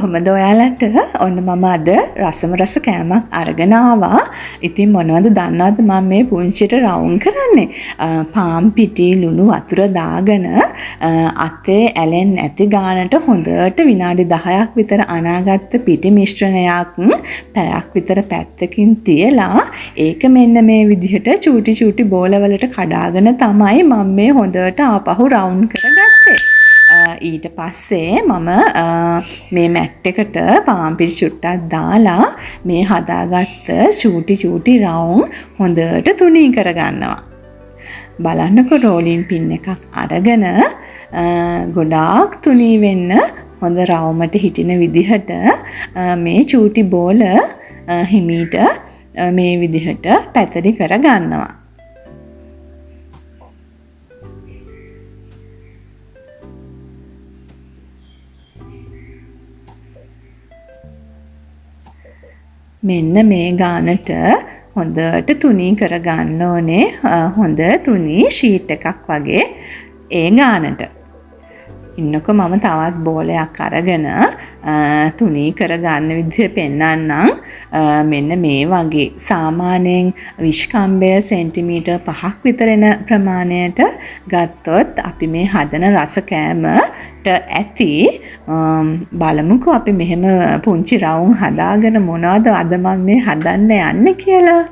කොහොමද ඔයාලට? ඔන්න මම අද රසම රස කෑමක් අරගෙන ආවා. ඉතින් මොනවද දන්නවද මම මේ පුංචිට රවුම් කරන්නේ? පාන් පිටි ලුණු වතුර දාගෙන අතේ ඇලෙන්නේ නැති ගානට හොඳට විනාඩි 10ක් විතර අනාගත්ත පිටි මිශ්‍රණයක් පැයක් විතර පැත්තකින් තියලා ඒක මෙන්න මේ විදිහට චූටි චූටි බෝලවලට කඩාගෙන තමයි මම මේ හොඳට ආපහු රවුම් කරගත්තේ. ඊට පස්සේ මම මේ මැට් එකට පාන් පිටි චුට්ටක් දාලා මේ හදාගත්ත චූටි චූටි රවුම් හොඳට තුනී කරගන්නවා. බලන්නකෝ රෝලින් පින් එකක් අරගෙන ගොඩාක් තුනී වෙන්න හොඳ රවුමට හිටින විදිහට මේ චූටි බෝල හිමීට මේ විදිහට පැතරි කරගන්නවා. මෙන්න මේ ගානට හොඳට තුනී කරගන්න ඕනේ, හොඳ තුනී ෂීට් එකක් වගේ ඒ ගානට. ඉන්නකො මම තවත් බෝලයක් අරගෙන තුනී කරගන්න විදිහ පෙන්නන්නම්. මෙන්න මේ වගේ සාමාන්‍යයෙන් විශ්කම්භය සෙන්ටිමීටර් 5ක් විතර එන ප්‍රමාණයට ගත්තොත් අපි මේ හදන රස කෑමට ඇති. බලමුකෝ අපි මෙහෙම පුංචි රවුම් හදාගෙන මොනවද අද මම මේ හදන්න යන්නේ කියලා.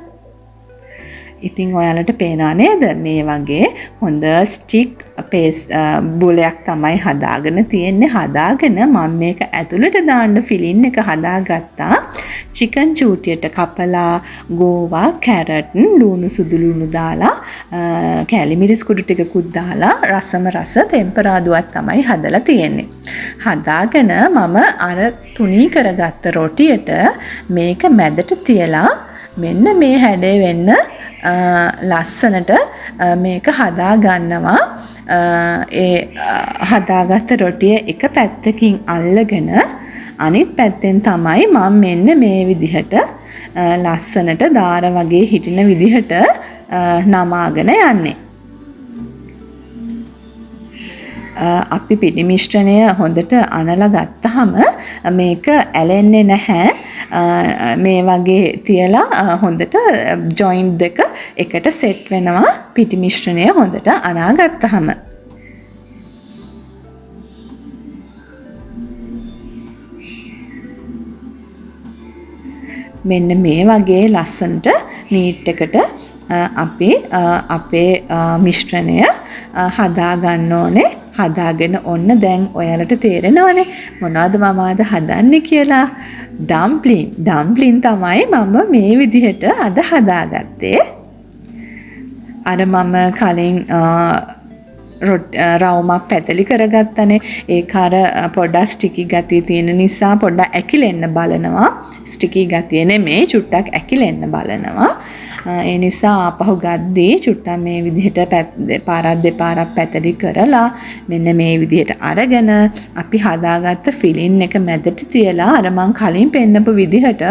ඉතින් ඔයාලට පේනවා නේද මේ වගේ හොඳ ස්ටික් පේස්ට් බෝලයක් තමයි හදාගෙන තියෙන්නේ. හදාගෙන මම මේක ඇතුළට දාන්න ෆිලින් එක හදාගත්තා. චිකන් චූටියට කපලා ගෝවා කැරට් ලුණු සුදු ලුණු දාලා කැලි මිරිස් කුඩු ටිකකුත් දාලා රසම රස තෙම්පරාදුවක් තමයි හදලා තියෙන්නේ. හදාගෙන මම අර තුනී කරගත්ත රොටියට මේක මැදට තියලා මෙන්න මේ හැඩේ වෙන්න ලස්සනට මේක හදා ගන්නවා. ඒ හදාගත්ත රොටිය එක පැත්තකින් අල්ලගෙන අනිත් පැත්තෙන් තමයි මම මෙන්න මේ විදිහට ලස්සනට දාර වගේ හිටින විදිහට නමාගෙන යන්නේ. අපි පිටි මිශ්‍රණය හොඳට අනලා ගත්තහම මේක ඇලෙන්නේ නැහැ. මේ වගේ තියලා හොඳට ජොයින්ට් දෙක එකට සෙට් වෙනවා පිටි මිශ්‍රණය හොඳට අනා ගත්තහම. මෙන්න මේ වගේ ලස්සනට නීට් එකට අපි අපේ මිශ්‍රණය හදා ගන්න ඕනේ. හදාගෙන ඔන්න දැන් ඔයාලට තේරෙනවනේ මොනවද මම අද හදන්නේ කියලා. ඩම්ප්ලින් තමයි මම මේ විදිහට අද හදාගත්තේ. අර මම කලින් රවුමක් පැතලි කරගත්තනේ. ඒක අර පොඩ්ඩක් ස්ටිකි ගතිය තියෙන නිසා පොඩ්ඩක් ඇකිලෙන්න බලනවා. ස්ටිකි ගතිය නෙමෙයි, චුට්ටක් ඇකිලෙන්න බලනවා. ඒ නිසා ආපහු ගද්දී චුට්ටක් මේ විදිහට පාරක් දෙපාරක් පැතලි කරලා මෙන්න මේ විදිහට අරගෙන අපි හදාගත්ත ෆිලින් එක මැදට තියලා අර මං කලින් පෙන්නපු විදිහට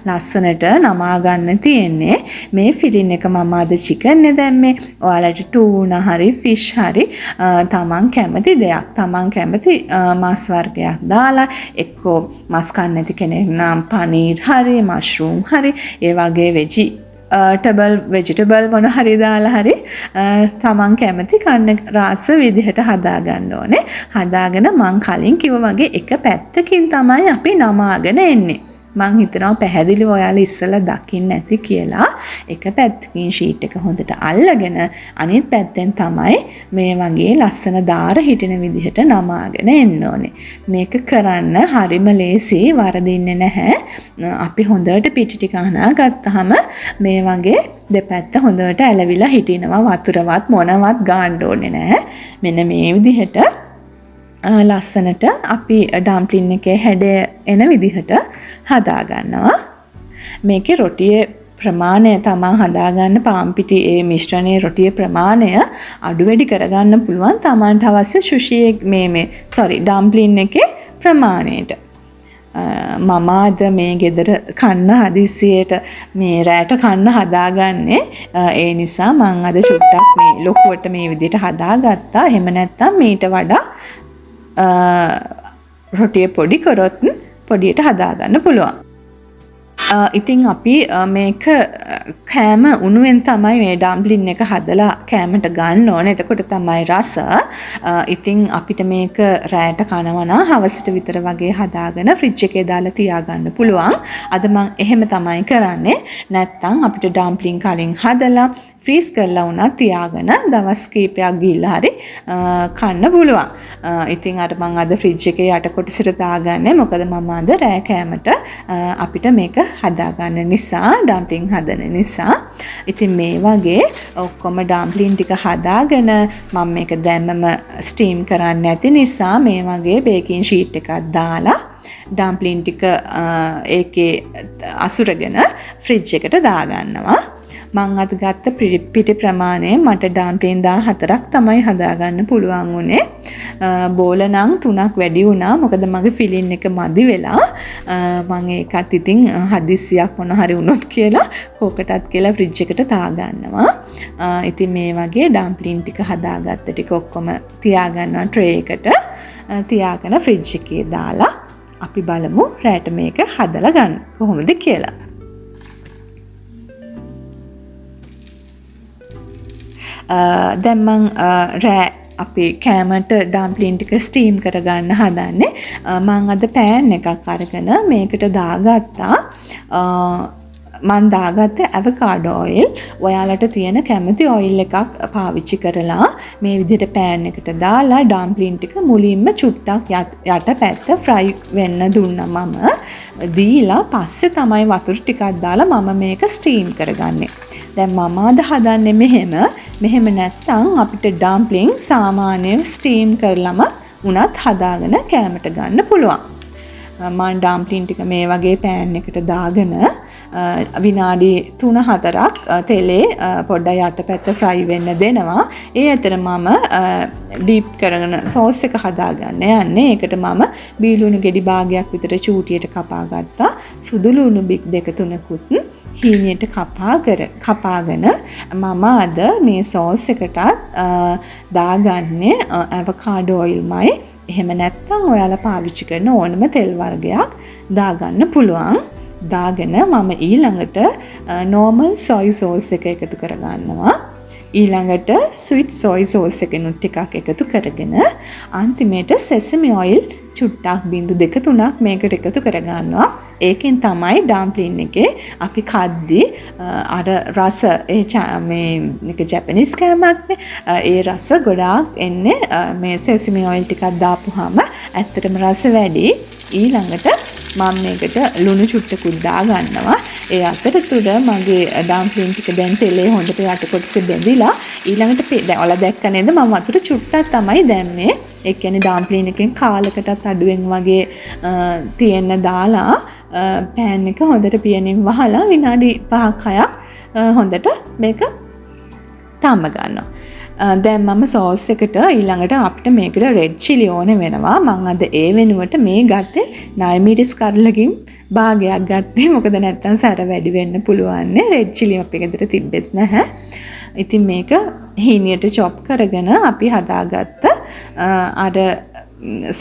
ලස්සනට නමා ගන්න තියෙන්නේ. මේ ෆිලින් එක මම අද චිකන් නේ දැම්මේ. ඔයාලට ටූනා හරි ෆිෂ් හරි තමන් කැමති දෙයක්, තමන් කැමති මස් වර්ගයක් දාලා, එක්කෝ මස් කන්නේ නැති කෙනෙක් නම් පනීර් හරි මෂ්රූම් හරි ඒ වගේ වෙජිටබල් මොන හරි දාලා හරි තමන් කැමති කන්න රස විදිහට හදා ගන්න ඕනේ. හදාගෙන මං කලින් කිව්වා වගේ එක පැත්තකින් තමයි අපි නමාගෙන එන්නේ. මං හිතනවා පැහැදිලිව ඔයාලා ඉස්සෙල්ලා දකින්න ඇති කියලා. එක පැත්තකින් ෂීට් එක හොඳට අල්ලගෙන අනිත් පැත්තෙන් තමයි මේ වගේ ලස්සන දාර හිටින විදිහට නමාගෙන එන්න ඕනේ. මේක කරන්න හරිම ලේසි, වරදින්නේ නැහැ. අපි හොඳට පිටි ටික අනාගත්තාම මේ වගේ දෙපැත්ත හොඳට ඇලවිලා හිටිනවා. වතුරවත් මොනවත් ගාන්න ඕනේ නැහැ. මෙන්න මේ විදිහට ලස්සනට අපි ඩම්ප්ලින් එකේ හැඩය එන විදිහට හදාගන්නවා. මේකේ රොටියේ ප්‍රමාණය තමන් හදාගන්න පාන් පිටි ඒ මිශ්‍රණයේ රොටියේ ප්‍රමාණය අඩු වැඩි කරගන්න පුළුවන් තමන්ට අවශ්‍ය සුෂි මේ මේ සෝරි ඩම්ප්ලින් එකේ ප්‍රමාණයට. මම අද මේ ගෙදර කන්න හදිස්සියට මේ රැට කන්න හදාගන්නේ. ඒ නිසා මං අද චුට්ටක් මේ ලොකුවට මේ විදිහට හදාගත්තා. එහෙම නැත්නම් මීට වඩා රොටිය පොඩි කරොත් පොඩියට හදාගන්න පුළුවන්. ඉතින් අපි මේක කෑම උණුවෙන් තමයි මේ ඩම්ප්ලින් එක හදලා කෑමට ගන්න ඕනේ. එතකොට තමයි රස. ඉතින් අපිට මේක රැයට කනවා නම් හවසට විතර වගේ හදාගෙන ෆ්‍රිජ් එකේ දාලා තියාගන්න පුළුවන්. අද මං එහෙම තමයි කරන්නේ. නැත්තම් අපිට ඩම්ප්ලින් කලින් හදලා ෆ්‍රීස් කරලා වුණත් තියාගෙන දවස් කීපයක් ගිහිල්ලා හරි කන්න පුළුවන්. ඉතින් අර මං අද ෆ්‍රිජ් එකේ යට කොටසට දාගන්නේ. මොකද මම අද රෑ කෑමට අපිට මේක හදාගන්න නිසා, ඩම්ප්ලින් හදන නිසා. ඉතින් මේ වගේ ඔක්කොම ඩම්ප්ලින් ටික හදාගෙන මම මේක දැම්මම ස්ටීම් කරන්න නැති නිසා මේ වගේ බේකින් ෂීට් එකක් දාලා ඩම්ප්ලින් ටික ඒකේ අසුරගෙන ෆ්‍රිජ් එකට දාගන්නවා. මං අද ගත්ත පිටි ප්‍රමාණය මට ඩම්ප්ලින් 14ක් තමයි හදාගන්න පුළුවන් වුණේ. බෝල නම් 3ක් වැඩි වුණා. මොකද මගේ ෆිලින් එක මදි වෙලා. මං ඒකත් ඉතින් හදිස්සියක් මොන හරි වුණොත් කියලා කෝකටත් කියලා ෆ්‍රිජ් එකට දාගන්නවා. ඉතින් මේ වගේ ඩම්ප්ලින් ටික හදාගත්ත ටික ඔක්කොම තියාගන්නවා ට්‍රේ එකට. තියාගෙන ෆ්‍රිජ් එකේ දාලා අපි බලමු රැට මේක හදලා ගන්න කොහොමද කියලා. දැන් මං රෑ අපේ කෑමට ඩම්ප්ලින් ටික ස්ටීම් කරගන්න හදන්නේ. මං අද පෑන් එකක් අරගෙන මේකට දාගත්තා. මං දාගත්ත ඇවකාඩෝ ඔයිල්. ඔයාලට තියෙන කැමති ඔයිල් එකක් පාවිච්චි කරලා මේ විදිහට පෑන් එකට දාලා ඩම්ප්ලින් ටික මුලින්ම චුට්ටක් යට පැත්ත ෆ්‍රයි වෙන්න දුන්නා මම. දීලා පස්සේ තමයි වතුර ටිකක් දාලා මම මේක ස්ටීම් කරගන්නේ. දැන් මම අද හදන්නේ මෙහෙම. මෙහෙම නැත්තම් අපිට ඩම්ප්ලින් සාමාන්‍යයෙන් ස්ටීම් කරලම උනත් හදාගෙන කෑමට ගන්න පුළුවන්. මං ඩම්ප්ලින් ටික මේ වගේ පෑන් එකට දාගෙන විනාඩි 3-4ක් තෙලේ පොඩ්ඩක් යටපැත්ත ෆ්‍රයි වෙන්න දෙනවා. ඒ අතර මම ඩීප් කරගෙන සෝස් එක හදාගන්න යන්නේ. ඒකට මම බීලුණු ගෙඩි භාගයක් විතර චූටියට කපා ගත්තා. සුදු ලුණු බික් දෙක තුනකුත් හීනියට කපාගෙන මම අද මේ සෝස් එකටත් දාගන්නේ ඇවකාඩෝ ඔයිල්මයි. එහෙම නැත්නම් ඔයාලා පාවිච්චි කරන ඕනම තෙල් වර්ගයක් දාගන්න පුළුවන්. දාගෙන මම ඊළඟට නෝමල් සොයි සෝස් එක එකතු කරගන්නවා. ඊළඟට ස්වීට් සොයි සෝස් එකනුත් ටිකක් එකතු කරගෙන අන්තිමේට සෙසමි ඔයිල් චුට්ටක් බිංදු දෙක තුනක් මේකට එකතු කරගන්නවා. ඒකෙන් තමයි ඩම්ප්ලින් එකේ අපි කද්දි අර රස ඒ මේ එක ජපනීස් කෑමක්නේ. ඒ රස ගොඩාක් එන්නේ මේ සෙසමි ඔයිල් ටිකක් දාපුවාම ඇත්තටම රස වැඩි. ඊළඟට මම මේකට ලුණු චුට්ටකුත් දාගන්නවා. ඒ අතරතුර මගේ ඩම්ප්ලින් ටික දැන් තෙලේ හොඳට යට කොටසේ බැඳිලා ඊළඟට දැන් ඔයාලා දැක්ක නේද මම වතුර චුට්ටක් තමයි දැම්මේ. ඒ කියන්නේ ඩම්ප්ලින් එකෙන් කාලකටත් අඩුවෙන් වගේ තියෙන්න දාලා පෑන් එක හොඳට පියනින් වහලා විනාඩි 5-6ක් හොඳට මේක තම්ම ගන්නවා. දැන් මම සෝස් එකට ඊළඟට අපිට මේකට රෙඩ් චිලි ඕන වෙනවා. මං අද ඒ වෙනුවට මේ ගත්තේ නයිමිරිස් කරලකින් භාගයක් ගත්තේ. මොකද නැත්තම් සැර වැඩි වෙන්න පුළුවන් නේ. රෙඩ් චිලි අපේ ගෙදර තිබ්බෙත් නැහැ. ඉතින් මේක හීනියට චොප් කරගෙන අපි හදාගත්ත අර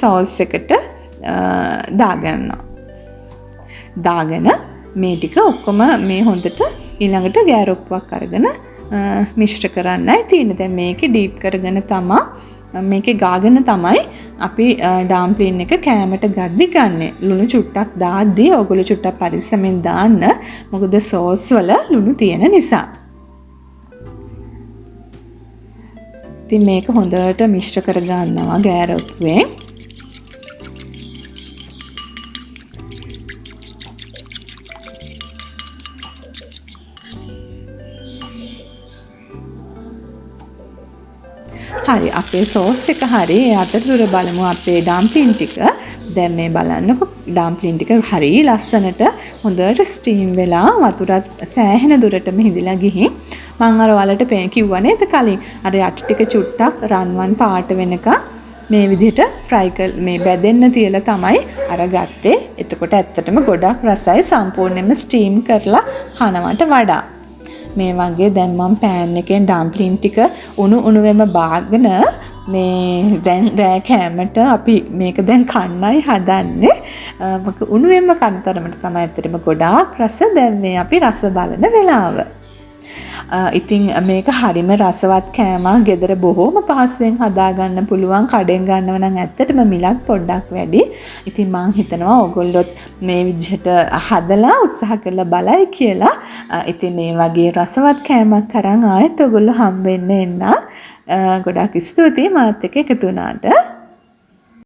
සෝස් එකට දාගන්නවා. දාගෙන මේ ටික ඔක්කොම මේ හොඳට ඊළඟට ගෑරොප්පුවක් අරගෙන මිශ්‍ර කරන්නයි තියෙන්නේ. දැන් මේකේ ඩීප් කරගෙන තමා මේකේ ගාගෙන තමයි අපි ඩම්ප්ලින් එක කෑමට ගද්දි ගන්නෙ. ලුණු චුට්ටක් දාද්දි ඔයගොල්ලෝ චුට්ටක් පරිස්සමෙන් දාන්න. මොකද සෝස් වල ලුණු තියෙන නිසා. ඉතින් මේක හොඳට මිශ්‍ර කරගන්නවා ගෑරොප්පුවෙන්. හරි අපේ සෝස් එක හරි. ඒ අතරතුර බලමු අපේ ඩම්ප්ලින් ටික. දැන් මේ බලන්නකො ඩම්ප්ලින් ටික හරි ලස්සනට හොඳට ස්ටීම් වෙලා වතුරත් සෑහෙන දුරටම හිඳිලා ගිහින් මං අර ඔයාලට කිව්වා නේද කලින් අර යට ටික චුට්ටක් රන්වන් පාට වෙනකන් මේ විදිහට ෆ්‍රයි මේ බැදෙන්න තියලා තමයි අර ගත්තේ. එතකොට ඇත්තටම ගොඩක් රසයි සම්පූර්ණයෙන්ම ස්ටීම් කරලා කනවට වඩා. මේ වගේ දැන් මම පෑන් එකෙන් ඩම්ප්ලින් ටික උණු උණුවෙම බාගෙන මේ දැන් රෑ කෑමට අපි මේක දැන් කන්නයි හදන්නේ. මොකද උණුවෙන්ම කන තරමට තමයි ඇත්තටම ගොඩාක් රස. දැන් මේ අපි රස බලන වෙලාව. ඉතින් මේක හරිම රසවත් කෑමක්. ගෙදර බොහෝම පහසුවෙන් හදාගන්න පුළුවන්. කඩෙන් ගන්නව නම් ඇත්තටම මිලත් පොඩ්ඩක් වැඩි. ඉතින් මං හිතනවා ඔයගොල්ලොත් මේ විදිහට හදලා උත්සාහ කරලා බලයි කියලා. ඉතින් මේ වගේ රසවත් කෑමක් අරන් ආයෙත් ඔයගොල්ලෝ හම්බෙන්න එන්න. ගොඩාක් ස්තුතියි මාත් එක්ක එකතු වුණාට.